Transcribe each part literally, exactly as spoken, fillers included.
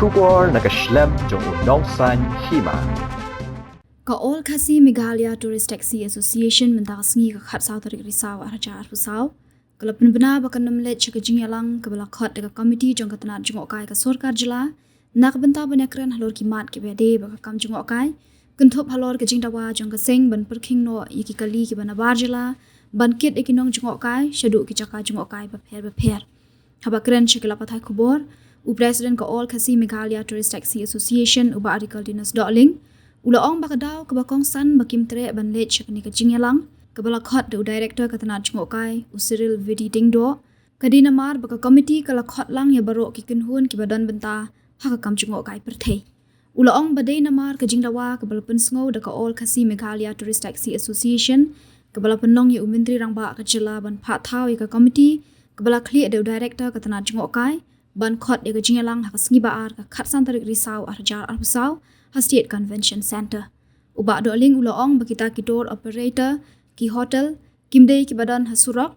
Khubor na ka shlem jong u Nongsaiñ Hima. Ka All Khasi Meghalaya Tourist Taxi Association mynta ka sngi ka khatsaw tarik Risaw arhajar arphew saw ka la pynbna ba kan ym leit sha ka jingïalang kaba la khot da ka komiti jong ka tnat jngohkai ka sorkar jylla na ka bynta ban ïakren halor ki mat kiba ïadei bad ka kam jngohkai, kynthup halor ka jingdawa jong ka seng ban pyrkhing noh ïa ki kali kiba nabar jylla ban kit ïa ki nongjngohkai shaduh ki jaka jngohkai bapher bapher. Haba kren sha ki lad pathai khubor, u President ka All Khasi Meghalaya Tourist Taxi Association, u Bah Rickaldinus Dohling, u la ong ba ka daw kaba kongsan ba kim treh ban leit sha kane ka jingïalang kaba la khot da u Director ka tnat jngohkai, u Cyril Vidi Diengdoh, ka dei namar ba ka komiti ka la khot lang ïa baroh ki kynhun kiba don bynta ha ka kam jngohkai pyrthei. U la ong ba dei namar ka jingdawa kaba la pynsngew da ka All Khasi Meghalaya Tourist Taxi Association kaba la pynlong ïa u Myntri Rangbah ka jylla ban phah thaw ïa ka komiti kaba la khlieh da u Director ka tnat jngohkai ban khot ïa ka jingïalang ha ka sngi ba ar ka khatsan tarik Risaw arhajar arphew saw ha State Convention Centre. U Bah Dohling u la ong ba kita ki tour operator, ki hotel, kim dei kiba don ha surok,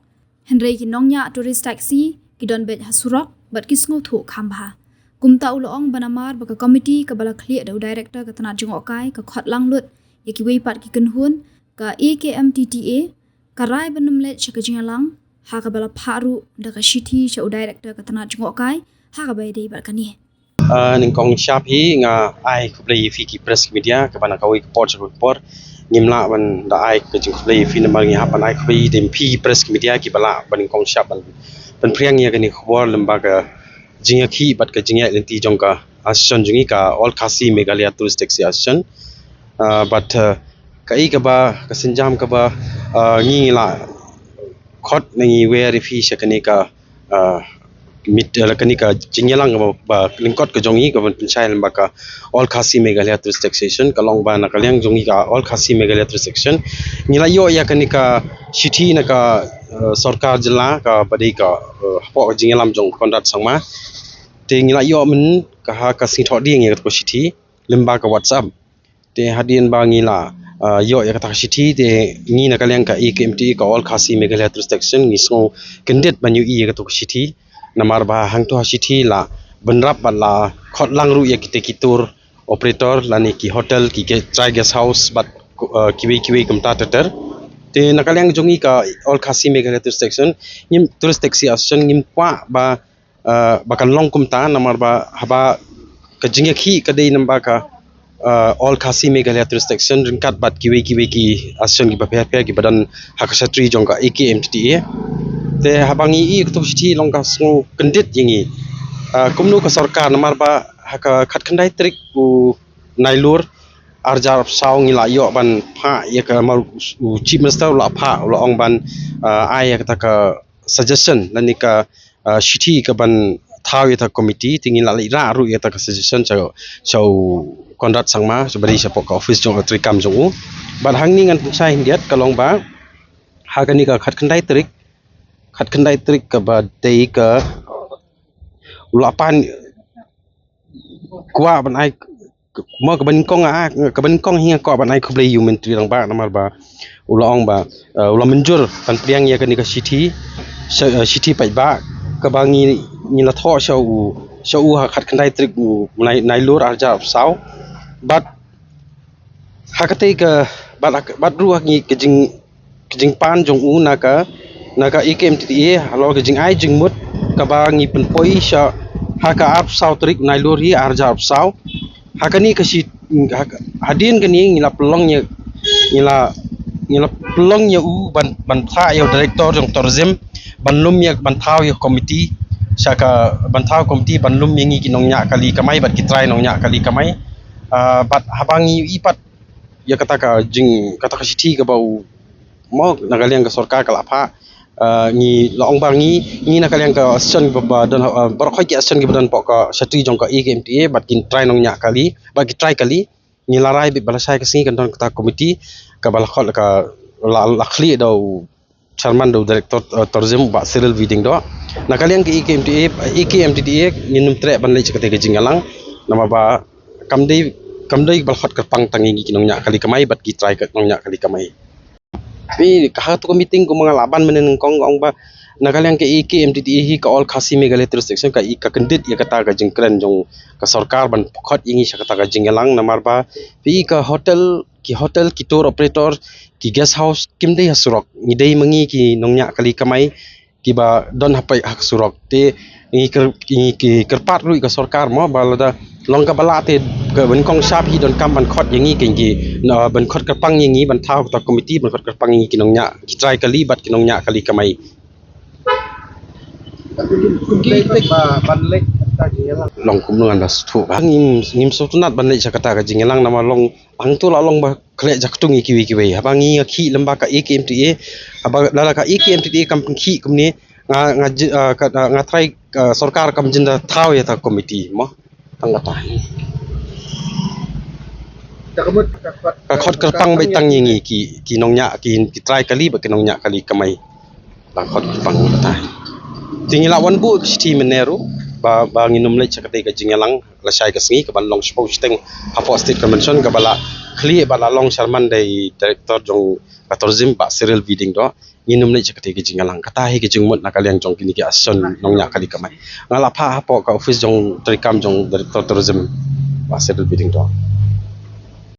hynrei ki nongñiah tourist taxi ki don beit ha surok bad ki sngewthuh kham bha. Kumta u la ong ba namar ba ka komiti kaba la khlieh da u Director ka tnat jngohkai ka khot lang lut ïa kiwei pat ki kynhun, ka A K M T T A ka rai ban ym leit sha ka jingïalang ha kaba la phah ruh da ka shithi sha u Director ka tnat jngohkai ha kaba ïadei bad kane. Ah, nyngkong shap hi nga ai khublei ïa phi ki press media kaba na kawei ka por sha kawei ka por. Ngim lah ban da ai ka jingkhublei ïa phi namar ngi hap ban ai khublei ïa phi ki press media kiba lah ban nyngkong shap ban pynphriang ïa kane ka khubor lyngba ka jingïakhih bad ka jingïaid lynti jong ka association jong ngi ka All Khasi Meghalaya Tourist Taxi Association. Ah, bad, ah, kaei kaba ka sienjam kaba, ah, ngi la khot na ngi wer ïa phi sha kane ka, ah, mit, ah, kane ka jingïalang ba, ba lyngkot ka jong ngi ka ban pynshai lyngba ka All Khasi Meghalaya Tourist Taxation ka long ba na ka liang jong ngi ka All Khasi Meghalaya Tourist Taxation ngi la ïoh ïa kane ka shithi na ka, ah, sorkar jylla kaba dei ka, ah, hapoh ka jingïalam jong Conrad Sangma. Te ngi la ïoh mynta ka ha ka sngi Thohdieng ïa ka shithi lyngba ka WhatsApp. Te hadien ba ngi la, ah, ïoh ïa kata ka shithi te ngi na ka liang ka A K M T A ka All Khasi Meghalaya Tourist Taxation ngi sngew kyndit ban ïohi ïa kata ka shithi. Namar ba hangto ha shithi la bynrap bad la khot lang ruh ïa kita ki tour operator lane ki hotel, ki ge-, trai guest house bad, ah, kiwei kiwei kumta ter ter. Te na ka liang jong ngi ka All Khasi Meghalaya Tourist Taxation ngim, Tourist Taxi Association ngim kwah ba ah, ba kan long kumta namar ba haba ka jingïakhih ka dei namar ba ka, ah, All Khasi Meghalaya Tourist Taxation ryngkat bad kiwei kiwei ki association kiba pher pher kiba don ha ka shatri jong ka A K M T T A. Te haba ngi ïohi ïa kata ka shithi long ka sngew kyndit ïa ngi. Ah, kumno ka sorkar namar ba ha ka khatkhyndai tarik u Nailur arhajar arphew saw ngi la ïoh ban phah ïa ka mar u Chief Minister u la phah u la ong ban, ah, ai ïa kata ka suggestion lane ka, ah, shithi ka ban thaw ïa ta ka komiti te ngi la leit rah ruh ïa ta ka suggestion sha, sha u Conrad Sangma sha ba dei shapoh ka office jong u treikam jong u. Bad hangne ngan pynshai khyndiat ka long ba ha kane ka khatkhyndai tarik, khatkhyndai tarik kaba dei ka u la pan kwah ban ai mo kaba nyngkong, ah, kaba nyngkong hi nga kwah ban ai khublei ïa u Myntri Rangbah namar ba u la ong ba, eh, u la mynjur ban pdiang ïa kane ka shithi, sha, eh, shithi paidbah kaba ngi, ngi la thoh sha u, sha u ha khatkhyndai tarik u Nai, Nailur arhajar arphew saw. Bad ha katei ka bad, bad ruh ha ngi ka jing ka jingpan jong u na ka, na ka A K M T T A halor ka jingai jingmut kaba ngi pynpoi sha ha ka arphew saw tarik Nailur hi arhajar arphew saw. Ha kane ka shi, ha, hadien kane ngi la pynlong ïa, ngi la, ngi la pynlong ïa u ban, ban phah ïa u director jong tourism ban lum ïa, ban thaw ïa komiti sha ka, ban thaw komiti ban lum ïa ngi ki nongñiah kali kamai bad ki trai nongñiah kali kamai. Ah, bad haba ngi ïohi pat ïa kata ka jing, kata ka shithi kaba u mo na ka liang ka sorkar ka la phah, ah, ngi la ong ba ngi, ngi na ka liang ka association ba, ba don, ah, baroh khoit ki association kiba don hapoh ka shatri jong ka A K M T T A bad ki trai nongñiah kali bad ki trai kali. Ngi la rai beit ba lashai ka sngi kan don kata ka komiti kaba la khot ka la, la khlieh da u chairman da u director, eh, tourism u Bah Cyril Vidi Diengdoh. Na ka liang ka A K M T T A, A K M T T A ngin ym treh ban leit sha katei ka jingïalang namar ba kam dei, kam dei ba la khot kyrpang tang ïa ngi ki nongñiah kali kamai bad ki trai ka nongñiah kali kamai. Phi, ha kato ka meeting kumba nga la ban mynne nyngkong nga ong ba Na ka liang ka A K M T T A hi ka All Khasi Meghalaya Tourist Section ka i ka kyndit ïa kata ka jingkren jong ka sorkar ban pynkut ïa ngi sha kata ka jingïalang namar ba phi i ka hotel, ki hotel, ki tour operator, ki guest house kim dei ha surok. Ngi dei ma ngi ki nongñiah kali kamai kiba don hapoh ha surok. Te ngi kyrpad ruh ïa ka sorkar mo ba lada long kaba lah te ka ban kong shap hi donkam ban khot ïa ngi ki, ban khot kyrpang ïa ngi, ban thaw kata ka komiti ban khot kyrpang ïa ngi ki nongñiah, ki trai kali bad ki nongñiah kali kamai. Long kumno ngan da sngewthuh ba ngim, ngim sngewtynnat ban leit sha kata ka jingïalang namar long hangto la long ba khleh jaktung ïa kiwei kiwei. Haba ngi nga khih lem bad ka A K M T T A, haba lada ka A K M T T A kam pynkhih kumne, nga, nga trai, sorkar kam jin da thaw ïa kata ka komiti mo. Tang kata. Ka khot kyrpang beit tang ïa ngi ki, ki nongñiah, ki, ki trai kali bad ki nongñiah kali kamai. La khot kyrpang kata. Te ngi la wan buh shithi mynne ruh ba, ba ngin ym leit sha kata ka jingïalang lashai ka sngi kaban long shiphew shiteng hapoh State Convention kaba la khlieh bad la long sharman da i Director jong ka Tourism Bah Cyril B Diengdoh. Ngin ym leit sha kata ka jingïalang. Kata hi ka jingmut na ka liang jong kine ki association nongñiah kali kamai. Nga la phah hapoh ka office jong treikam jong Director Tourism Bah Cyril B Diengdoh.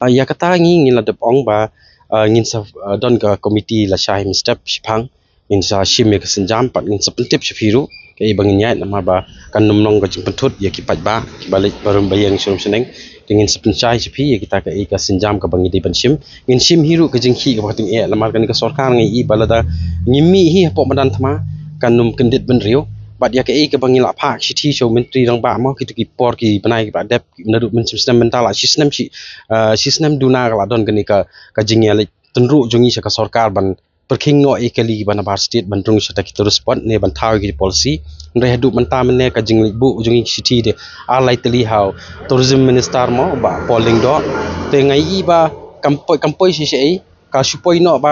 Ïa kata ngi, ngi la dep ong ba ngin sa don ka komiti lashai mynstep shiphang. Ngin sa shim ïa ka sienjam pat ngin sa pyntip sha phi ruh kaei ba ngin ïaid namar ba kan ym long ka jingpynthut ïa ki paidbah kiba leit barim baïeng sha rum sha neng. Te ngin sa pynshai sha phi ïa kita kaei ka sienjam kaba ngi dei ban shim. Ngin shim hi ruh ka jingkhih kaba tyngeh namar kane ka sorkar ngi i ba lada ngim mih hi hapoh madan thma kan ym kyndit bynriew. Bad ïa kaei kaba ngi la phah shithi sha u Myntri Rangbah mo, kito ki por ki bnai kiba dep, naduh mynshem snem mynta la shi snem shi, shi snem duna ka la don kane ka, ka jingïaleit tynruh jong ngi sha ka sorkar ban pyrkhing noh ïa ki kali kiba nabar state ban rung sha kita ki tourist spot ne ban thaw ïa ki policy. Hynrei haduh mynta mynne ka jingleit buh jong ngi ki shithi de ar lai tylli ha u Tourism Minister mo Bah Paul Lyngdoh. Te nga i ba kam poi, kam poi shisha ei, ka shu poi noh ba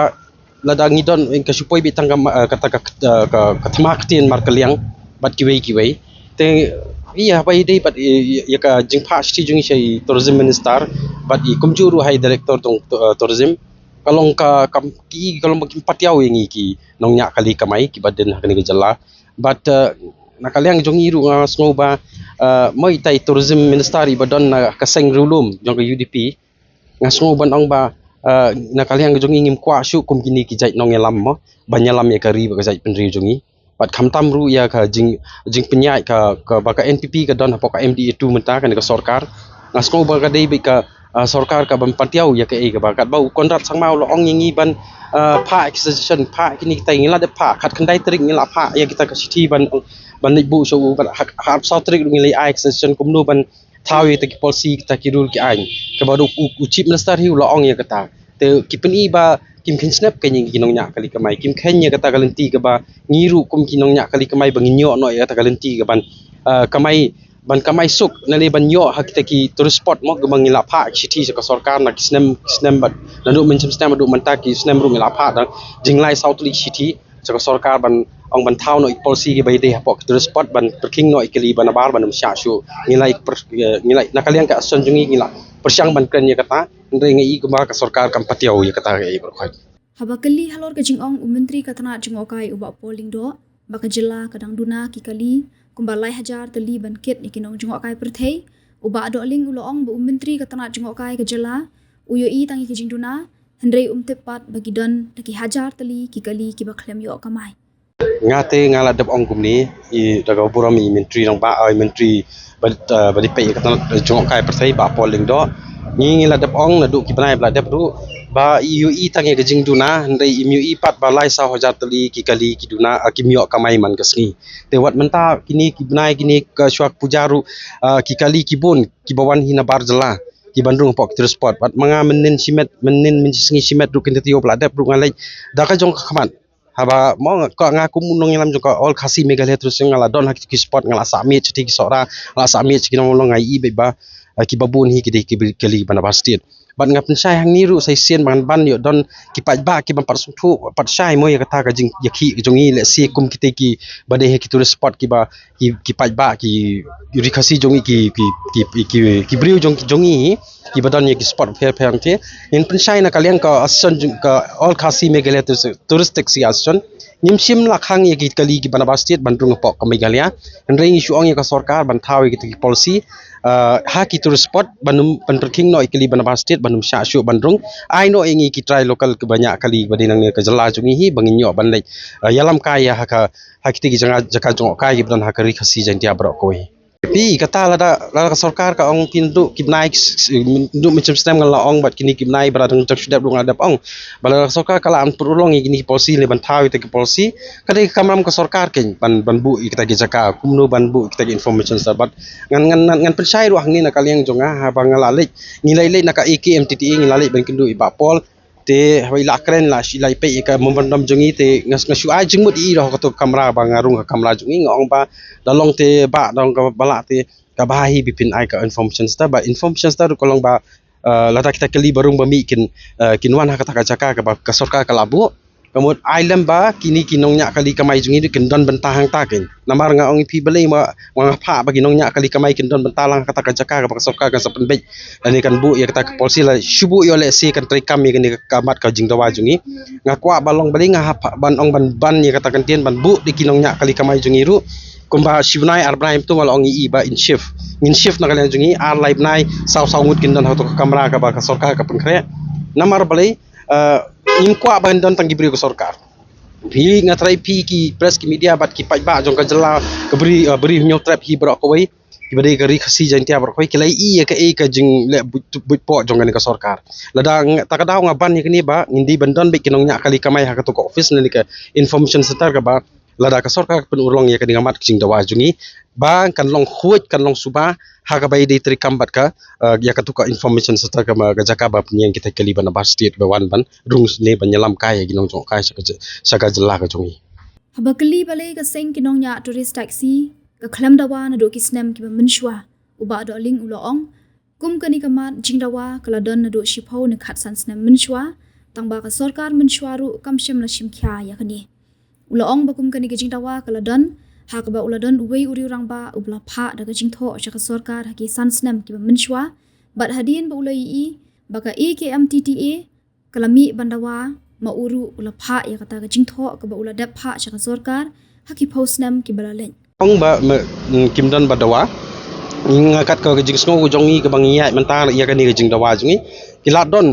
lada ngi don ka shu poi beit tang ka, kata ka, ka, ka thma ktien markylliang bad kiwei kiwei. Te ïa ba i dei bad ïa ka jingphah shithi jong ngi sha i Tourism Minister bad i kumjuh ruh ha i Director jong Tourism. Ka long ka, kam ki, ka long ba kim pat ïaw ïa ngi ki nongñiah kali kamai kiba dien ha kane ka jylla. Bad na ka liang jong ngi ruh nga sngew ba mo ita i Tourism Minister iba don na ka seng riewlum jong ka U D P. Nga sngew ban ong ba na ka liang jong ngi ngim kwah shuh kum kine ki jait nongïalam mo ban ïalam ïa ka ri bad ka jaitbynriew jong ngi. Bad khamtam ruh ïa ka jing, jingpynïaid ka, kaba ka N P P ka don hapoh ka M D A two mynta kane ka sorkar. Nga sngew ba ka dei beit ka sorkar kaban pat ïaw ïa kaei kaba katba u Conrad Sangma u la ong ïa ngi ban phah ki suggestion, phah kine kita, ngi la dep phah, khatkhyndai tarik ngi la phah ïa kita ka shithi ban, ban leit buh sha u, bad ha arphew saw tarik ruh ngi la ai ki suggestion kumno ban thaw ïa kita ki policy, kita ki rule ki aiñ. Kaba u, u Chief Minister hi u la ong ïa kata. Te ki pyni ba kim kheiñ snep kein ïa ki nongñiah kali kamai, kim kheiñ ïa kata ka lynti kaba ngi ruh kum ki nongñiah kali kamai ba ngin ïoh noh ïa kata ka lynti kaban kamai, ban kamai suk ne ban ïoh ha kita ki tourist spot mo, kaba ngi la phah ki shithi sha ka sorkar na ki snem, ki snem bad naduh mynshem snem haduh mynta ki snem ruh ngi la phah da jinglai saw tylli ki shithi sha ka sorkar ban ong ban thaw noh ïa ki policy kiba ïadei hapoh ki tourist spot ban pyrkhing noh ïa ki kali ba nabar ban ym shah shuh. Ngi la, ngi la na ka liang ka association jong ngi ngi la pyrshang ban kren ïa kata, hynrei nga i kumba ka sorkar kam pat ïaw ïa kata kaei baroh khoit. Haba kylli halor ka jingong u Myntri ka tnat jngohkai u Bah Paul Lyngdoh ba ka jylla ka dang duna ki kali kumba lai hajar tylli ban kit ïa ki nongjngohkai pyrthei, u Bah Dohling u la ong ba u Myntri ka tnat jngohkai ka jylla u ïohi tang ïa ki jingduna, hynrei um tip pat ba ki don da ki hajar tylli ki kali kiba khlem ïoh kamai. Nga te nga la dep ong kumne, i da ka burom i Myntri Rangbah, i Myntri ba, ba dei peit ïa ka tnat jngohkai pyrthei Bah Paul Lyngdoh. Ngi, ngi la dep ong naduh ki bnai ba la dep ruh ba i ïohi tang ïa ka jingduna, hynrei im ïohi pat ba lai saw hajar tylli ki kali ki duna, kim ïoh kamai man ka sngi. Te wat mynta kine ki bnai kine ka shuwa ka puja ruh ki kali ki bun kiba wan hi nabar jylla kiban rung hapoh ki tourist spot. Bad ma nga mynnin shimet, mynnin mynshisngi shimet ruh kin da taïew ba la dep ruh nga leit da ka jong ka khmat. Haba mo nga, ka, nga kum u nongïalam jong ka All Khasi Meghalaya Tourism nga la don ha kito ki spot, nga la sah miet sha kito ki sohra, nga la sah miet sha ki nonglong, nga i beit ba kiba bun hi ki dei ki kali ba nabar state. Bad nga pynshai hangne ruh sa shisien ba ngan ban ïoh don ki paidbah kiban pat sngewthuh pat shai mo ïa kata ka jingïakhih jong ngi, lehse kum kita kiba dei ha ki tourist spot kiba ki, ki paidbah ki, ki ri Khasi jong ngi ki, ki ki, ki, ki briew jong, jong ngi kiba don ïa ki spot pher pher te. Ngin pynshai na ka liang ka association jong ka All Khasi Meghalaya Tourist, Tourist Taxi Association. Ngim shym la khang ïa ki kali kiba na bar state ban rung hapoh ka Meghalaya. Hynrei ngi shu ong ïa ka sorkar ban thaw ïa kita ki policy, ah, ha ki tourist spot ban ym pynrkhing noh ïa ki kali ba na bar state ban ym shah shuh ban rung. Ai noh ïa ngi ki trai local kiba ñiah kali ba dei nangne ka jylla jong ngi hi ba ngin ïoh ban leit, ah, ïalam kai ïa ha ka, ha kita ki jaka, jaka jngohkai kiba don ha ka Ri Khasi Jaiñtia baroh kawei. Phi, kata lada, lada ka sorkar ka ong phi naduh ki bnai, naduh mynshem snem ngan la ong bad kine ki bnai ba la dang jam shu dep ruh ngan la dep ong. Ba lada ka sorkar ka la an pynurlong ïa kine ki policy lei ban thaw ïa kita ki policy, ka dei ka kamram ka sorkar keiñ ban, ban buh ïa kita ki jaka, kumno ban buh ïa kita ki information centre. Bad ngan, ngan, ngan, ngan pynshai ruh hangne na ka liang jong nga, haba nga la leit, ngi la leit na ka A K M T T A, ngi la leit ban kynduh i Bah Paul. Te haba i la kren, la shi, la i peit ïa ka memorandum jong ngi, te nga, nga shu ai jingmut ïa i ruh ha kato ka kamra ba nga rung ha ka kamra jong ngi, nga ong ba da long te bah, da long kaba lah te kaba hi ba phin ai ka information centre, ba information centre ruh ka long ba, eh, lada kita ki kali ba rung ba mih kin, eh, kin wan ha kata ka jaka kaba ka sorkar ka la buh. Ka mut ai lem ba kine ki nongñiah kali kamai jong ngi ruh kin don bynta hangta keiñ. Namar nga ong ïa phi balei ma, ma nga phah ba ki nongñiah kali kamai kin don bynta lang ha kata ka jaka kaba ka sorkar kan sa pynbeit lane kan buh ïa kata ka policy. La shu buh ïoh lehse kan treikam ïa kane ka mat ka jingdawa jong ngi. Nga kwah ba long balei nga hap ban ong ban ban ïa kata ka ktien ban buh da ki nongñiah kali kamai jong ngi ruh. Kumba shi bnai ar bnai mynta nga la ong ïa i ba in shift, ngin shift na ka liang jong ngi, ar lai bnai saw saw ngut kin don ha kato ka kamra kaba ka sorkar ka pynkhreh. Namar balei, eh, ngim kwah ba ngin don tang ki briew ka sorkar. Phi, nga tharai phi ki press, ki media bad ki paidbah jong ka jylla, ka Bri, eh, Bri Hynñiewtrep hi baroh kawei, kiba dei ka Ri Khasi Jaiñtia baroh kawei, ki la ïohi ïa kaei ka jingleh buit, buit poh jong kane ka sorkar. Lada nga, ta ka daw nga ban ïa kane ba ngin dei ban don beit ki nongñiah kali kamai ha kato ka office lane ka information centre kaba lada ka sorkar ka pynurlong ïa kane ka mat ka jingdawa jong ngi ba kan long khuid, kan long suba ha kaba i dei treikam bad ka, eh, ïa kato ka information centre kaba ka jaka ba pynïeng kita ki kali ba na bar state ba wan ban rung ne ban ïalam kai ïa ki nongjngohkai sha ka j-, sha ka jylla ka jong ngi. Haba kylli balei ka seng ki nongñiah tourist taxi ka khlem dawa naduh ki snem kiba mynshuwa, u Bah Dohling u la ong, kum kane ka mat jingdawa ka la don naduh shiphew ne khatsan snem mynshuwa, tangba ka sorkar mynshuwa ruh kam shym la shim khia ïa kane. U la ong ba kum kane ka jingdawa ka la don ha kaba u la don uwei u riew rangbah uba la phah da ka jingthoh sha ka sorkar ha ki san snem kiba mynshuwa, bad hadien ba u la ïohi ba ka A K M T T A ka la mih ban dawa, ma u ruh u la phah ïa kata ka jingthoh kaba u la dep phah sha ka sorkar ha ki phew snem kiba la leit. Ong ba me, mm, kim don ba dawa. Nga kat ka, ka jingsngew ka jong ngi kaba ngi ïaid mynta ïa kane ka jingdawa jong ngi, ki la don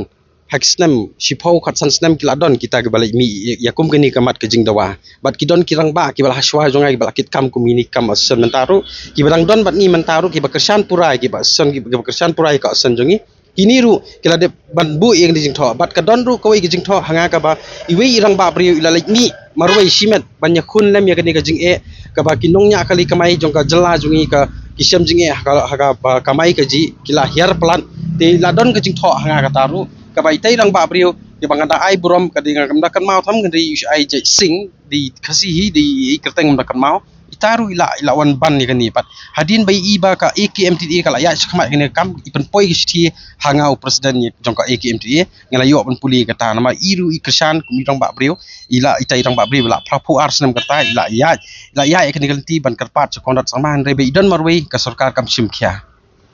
ha ki snem shiphew khatsan snem ki la don kita kiba la mih ïa, ïa kum kane ka mat ka jingdawa. Bad ki don ki rangbah kiba la hashwa jong nga kiba la kit kam kum kine ki kam association mynta ruh, kiba dang don bad ngi mynta ruh, kiba kyrshan pura ïa kiba association, kiba kyrshan pura ïa ka association jong ngi. Kine ruh ki la dep ban buh ïa kane ka jingthoh. Bad ka don ruh kawei ka jingthoh ha nga kaba iwei i rangbah briew i la leit mih marwei shimet ban ïakhun lem ïa kane ka jingeh kaba ki nongñiah kali kamai jong ka jylla jong ngi ka, ki shem jingeh ha ka, ha kaba kamai kajih, ki la hiar palat. Te la don ka jingthoh ha nga kata ruh kaba itai i rangbah briew, kaba nga da ai burom, ka dei nga kam da kynmaw tham, ka dei u Shai Jait Singh, dei Khasi hi, dei i kyrteng ngam da kynmaw. Ita ruh i la, i la wan ban ïa kane pat. Hadien ba i ba ka A K M T T A ka la ïaid shakhmat ïa kane ka kam, i pynpoi ka shithi ha nga u president jong ka A K M T T A, nga la ïoh ban pule ïa kata, namar i ruh i kyrshan kum i rangbah briew, i la, ita i rangbah briew i la phra phew ar snem kata, i la ïaid, i la ïaid ïa kane ka lynti ban kyrpad sha Conrad Sangma, hynrei ba i don marwei ka sorkar kam shim khia.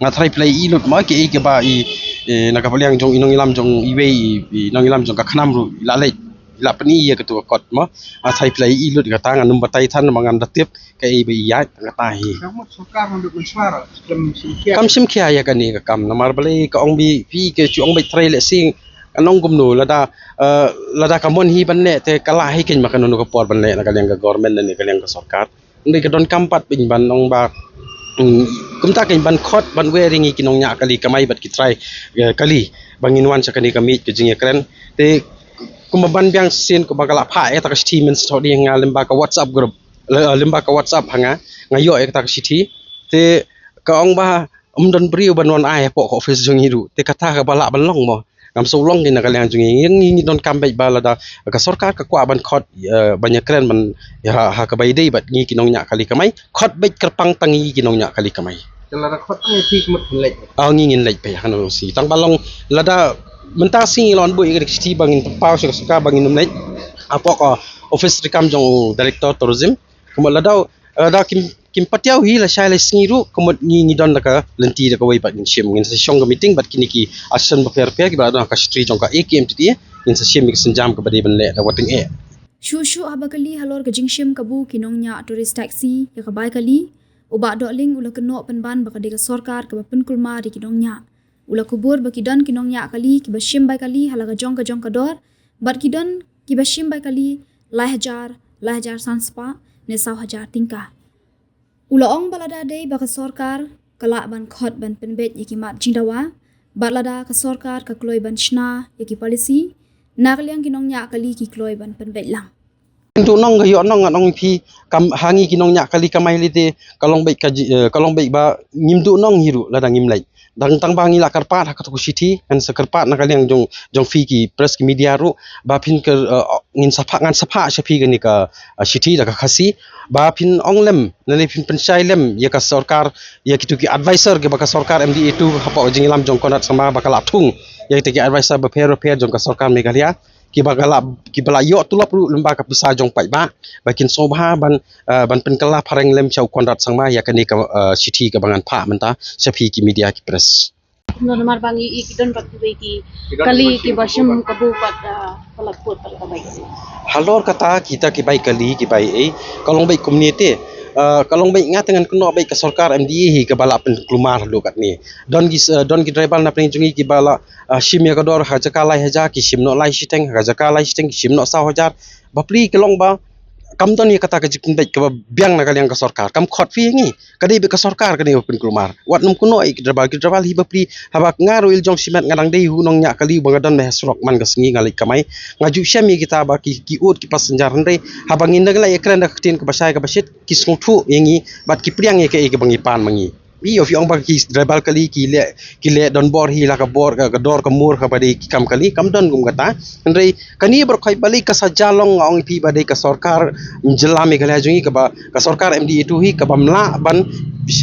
Nga tharai phi la ïohi lut mo, kiei kiba i, eh, na ka liang jong i nongïalam jong iwei i, i nongïalam jong ka KHNAM ruh i la leit, i la pyni ïa kato ka kot mo. Nga tharai phi la ïohi lut kata, ngan ym batai than namar ngam da tip kaei ba i ïaid kata hi. Ka mut sorkar mynta mynshwa ruh kam shim khia. Kam shim khia ïa kane ka kam, namar balei ka ong ba phi, ka shu ong beit trai lehse, ka ong kumno, lada, eh, lada ka mon hi ban leh te ka lah hi keiñ ma kano kano ka por ban leh na ka liang ka government ne na ka liang ka sorkar. Hynrei ka donkam pat ba ngin ban ong ba, mm, kumta keiñ ban khot ban wer ïa ngi ki nongñiah kali kamai bad ki trai, eh, kali ba ngin wan sha kane ka miej ka jingïakren. Te kumba ban biang shisien kumba ka la phah ïa kata ka shithi mynshuwa, dei ha nga lyngba ka WhatsApp group, ly-, eh, lyngba ka WhatsApp ha nga, nga ïoh ïa kata ka shithi. Te ka ong ba ym don briew ban wan ai hapoh ka office jong ngi ruh. Te kata kaba lah ban long mo. Ngam shu long keiñ na ka liang jong ngi. Ngi, ngi, ngi donkam beit ba lada ka sorkar ka kwah ban khot, eh, ban ïakren ban, ïa, ha, ha kaba ïadei bad ngi ki nongñiah kali kamai, khot beit kyrpang tang ngi ki nongñiah kali kamai. Te lada khot tang ngi phi ka mut phin leit? Ah, ngi ngin leit beit ha kano ruh shi. Tang ba long lada mynta shi ngi la wan buh ïa ka shithi ba ngin pynpaw sha ka sorkar ba ngin ym leit hapoh ka office treikam jong u director tourism. Ka mut lada, lada kim, kim patiaw hi lashai lashisngi ruh, ka mut ngi ngi don da ka lynti da kawei pat ngin shim, ngin sa shong ka meeting bad kine ki association bapher bapher kiba la don ha ka shatri jong ka A K M T T A, ngin sa shim ïa ka sienjam kaba dei ban leh da wateng eh. Shuh shuh haba kylli halor ka jingshim kabu ki nongñiah tourist taxi ïa ka bai kali, u Bah Dohling u la kynnoh pynban ba ka dei ka sorkar kaba pynkulmar ïa ki nongñiah. U la kubur ba ki don ki nongñiah kali kiba shim bai kali ha la ka jong ka jong ka dor, bad ki don kiba shim bai kali lai hajar, lai hajar san spah ne saw hajar tyngka. U la ong ba lada dei ba ka sorkar ka lah ban khot ban pynbeit ïa ki mat jingdawa, bad lada ka sorkar ka kloi ban shna ïa ki policy, na ka liang ki nongñiah kali ki kloi ban pynbeit lang. Ngim duh nong ka ïoh nong, ngan ong ïa phi, kam ha ngi ki nongñiah kali kamai lei te, ka long beit ka ji-, eh, ka long beit ba ngim duh nong hi ruh lada ngim leit. Dang tang ba ngi la kyrpad ha katto ka shithi, ngan sa kyrpad na ka liang jong, jong phi ki press ki media ruh, ba phin kyr, eh, ngin sa phah, ngan sa phah sha phi kane ka, eh, shithi da ka Khasi, ba phin ong lem, lane phin pynshai lem ïa ka sorkar, ïa kitu ki advisor kiba ka sorkar M D A two hapoh ka jingïalam jong Conrad Sangma ba ka la thung ïa kita ki advisor bapher bapher jong ka sorkar Meghalaya, kiba ka la, kiba la ïoh tulop ruh lyngba ka pisa jong paidbah, ba kin sngewbha ban, eh, ban pynkylla phareng lem sha u Conrad Sangma ïa kane ka, eh, shithi kaba ngan phah mynta sha phi ki media ki press. Kumno namar ba ngi i ki don bad kiwei ki kali kiba shim kabu bad, ah, ba la kut bad ka bai. Halor kata kita ki bai kali ki bai ei, ka long beit kumne te, ah, ka long beit, nga te ngan kynnoh beit ka sorkar M D A hi kaba la pynkulmar halor katne. Don ki, ah, don ki driver na pdeng jong ngi kiba la, ah, shim ïa ka dor ha jaka lai hajar ki shim noh lai shiteng, ha jaka lai shiteng ki shim noh saw hajar. Bapli ka long ba kam don ïa kata ka jingpynbeit kaba biang na ka liang ka sorkar. Kam khot phi ïa ngi. Ka dei beit ka sorkar kane ba pynkulmar. Wat nym kynnoh ïa ki driver, ki driver hi bapli, haba nga ruh i la jong shimet nga dang dei u nongñiah kali uba nga don beit ha surok man ka sngi nga leit kamai. Nga ju shem ïa kita ba ki, ki ud ki passenger, hynrei haba ngin dang leit ïakren da ka ktien kaba shai kaba shit, ki sngewthuh ïa ngi bad ki pdiang ïa kaei kaba ngi pan ma ngi. Ïoh phi ong ba ki driver kali ki leh, ki leh donbor hi la ka bor, ka, ka dor ka mur kaba dei ki kam kali, kam don kum kata. Hynrei kane baroh khoit balei ka sa jia long, nga ong ïa phi, ba dei ka sorkar jylla Meghalaya jong ngi kaba, ka sorkar M D A two hi kaba ym lah ban,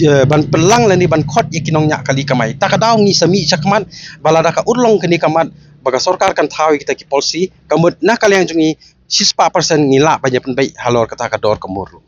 eh, ban pynlang lane ban khot ïa ki nongñiah kali kamai. Ta ka daw ngi sa mih shakhmat ba lada ka urlong kane ka mat ba ka sorkar kan thaw ïa kita ki policy, ka mut na ka liang jong ngi shispah percent ngi lah ban ïa pynbeit halor kata ka dor ka mur.